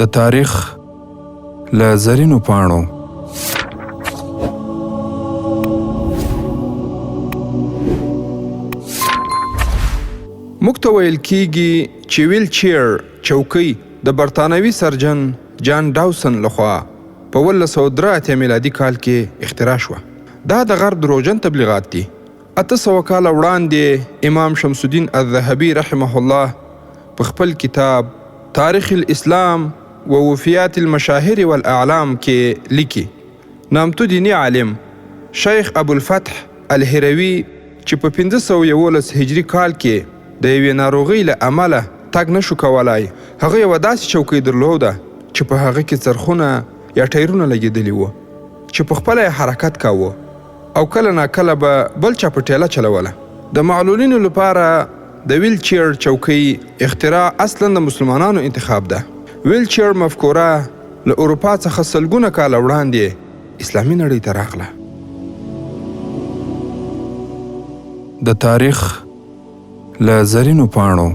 د تاریخ له زرینو پاڼو. موږ ته ویل کیږي چې ویل چیر چوکۍ د برتانوي سرجن جان ډاوسن لخوا په 1783 میلادي کال کې اختراع شوه. دا د غرب دروغجن تبلیغات دي. 800 کاله وړاندې امام شمس الدین الذهبي رحمه الله په خپل کتاب تاریخ الاسلام و وفیات المشاهیر والاعلام کې لیکي، نامتو دیني عالم شیخ ابوالفتح الهروي چې په 511 هجري کال کې د یوې ناروغۍ له امله تګ نه شو کولای، هغه یوه داسې چوکۍ درلوده چې په هغه کې څرخونه یا ټایرونه لګېدلي وو چې په خپله یې حرکت کاوه او کله ناکله به بل چا په ټیله چلوله. د معلولینو لپاره د ویل چیر چوکۍ اختراع اصلا د مسلمانانو انتخاب ده. ویل چیر مفکوره له اروپا څخه سلګونه کاله وړاندې اسلامي نړۍ ته راغله. د تاریخ له زرینو پاڼو.